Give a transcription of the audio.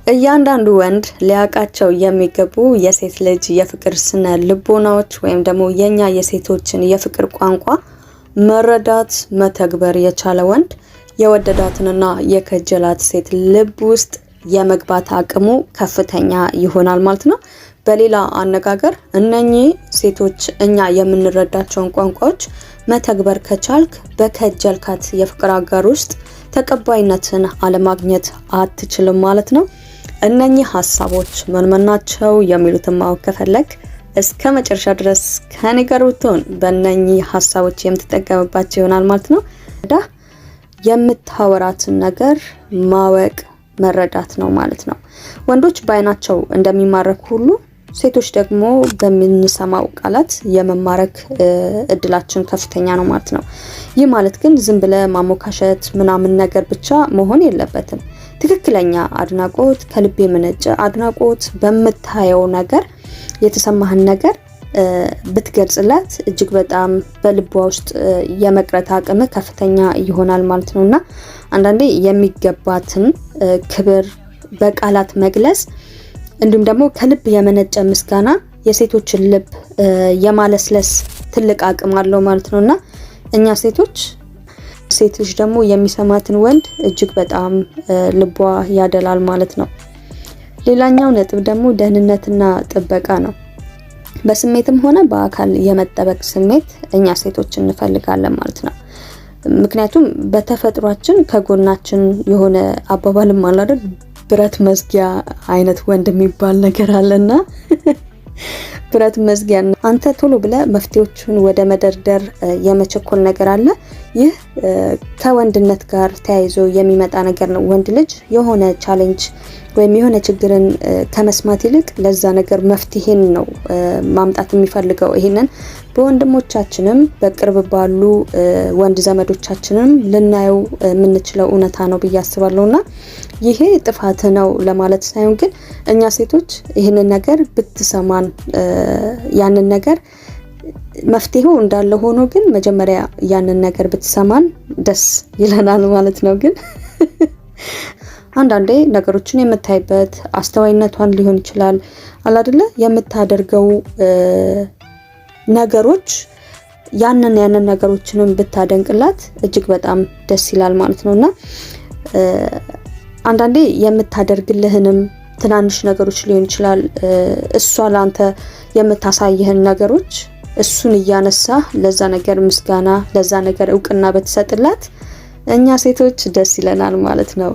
እያንዳንዱ ወንድ ሊያውቃቸው የሚገቡ የሴት ልጅ የፍቅር ስነ ልቦናዎች ወይም ደግሞ የኛ የሴቶችን የፍቅር ቋንቋ መረዳት መተግበር የቻለ ወንድ የወደዳትንና የከጀላት ሴት ልብ ውስጥ የመግባት አቅሙ ከፍተኛ ይሆናል ማለት ነው። በሌላ አነጋገር እነኚህ ሴቶች እኛ የምንረዳቸውን ቋንቋዎች መተግበር ከቻልክ በከጀልካት የፍቅር አጋር ውስጥ ተቀባይነትን አለማግኘት አትችልም ማለት ነው። እነኚህ ሀሳቦች ምን ምን ናቸው የሚሉትን ማወቅ ከፈለግ እስከ መጨረሻ ድረስ ከኔ ጋር ብትሆን በእነኚህ ሀሳቦች የምትጠቀምባቸው ይሆናል ማለት ነው። ዳ የምታወራትን ነገር ማወቅ መረዳት ነው ማለት ነው። ወንዶች በአይናቸው እንደሚማረኩ ሁሉ ሴቶች ደግሞ በምንሰማው ቃላት የመማረክ እድላችን ከፍተኛ ነው ማለት ነው። ይህ ማለት ግን ዝም ብለ ማሞካሸት ምናምን ነገር ብቻ መሆን የለበትም። ትክክለኛ አድናቆት፣ ከልብ የመነጨ አድናቆት፣ በምታየው ነገር የተሰማህን ነገር ብትገልጽላት እጅግ በጣም በልቧ ውስጥ የመቅረት አቅም ከፍተኛ ይሆናል ማለት ነው። እና አንዳንዴ የሚገባትን ክብር በቃላት መግለጽ እንዲሁም ደግሞ ከልብ የመነጨ ምስጋና የሴቶችን ልብ የማለስለስ ትልቅ አቅም አለው ማለት ነው። እና እኛ ሴቶች፣ ሴት ልጅ ደግሞ የሚሰማትን ወንድ እጅግ በጣም ልቧ ያደላል ማለት ነው። ሌላኛው ነጥብ ደግሞ ደህንነትና ጥበቃ ነው። በስሜትም ሆነ በአካል የመጠበቅ ስሜት እኛ ሴቶች እንፈልጋለን ማለት ነው። ምክንያቱም በተፈጥሯችን ከጎናችን የሆነ አባባልም አለ አይደል፣ ብረት መዝጊያ አይነት ወንድ የሚባል ነገር አለና ብረት መዝጊያ፣ አንተ ቶሎ ብለህ መፍትሄዎቹን ወደ መደርደር የመቸኮል ነገር አለ። ይህ ከወንድነት ጋር ተያይዞ የሚመጣ ነገር ነው። ወንድ ልጅ የሆነ challenge ወይም የሆነ ችግርን ከመስማት ይልቅ ለዛ ነገር መፍትሄን ነው ማምጣት የሚፈልገው። ይሄንን በወንድሞቻችንም በቅርብ ባሉ ወንድ ዘመዶቻችንም ልናየው የምንችለው እውነታ ነው ብዬ አስባለሁና ይሄ ጥፋት ነው ለማለት ሳይሆን ግን እኛ ሴቶች ይህንን ነገር ብትሰማን፣ ያንን ነገር መፍትሄው እንዳለ ሆኖ ግን መጀመሪያ ያንን ነገር ብትሰማን ደስ ይለናል ማለት ነው። ግን አንዳንዴ ነገሮችን የምታይበት አስተዋይነቷን ሊሆን ይችላል አላደለ የምታደርገው ነገሮች፣ ያንን ነገሮችንም ብታደንቅላት እጅግ በጣም ደስ ይላል ማለት ነው። እና አንዳንዴ የምታደርግልህንም ትናንሽ ነገሮች ሊሆን ይችላል፣ እሷ ለአንተ የምታሳይህን ነገሮች እሱን እያነሳ ለዛ ነገር ምስጋና፣ ለዛ ነገር እውቅና በተሰጥላት እኛ ሴቶች ደስ ይለናል ማለት ነው።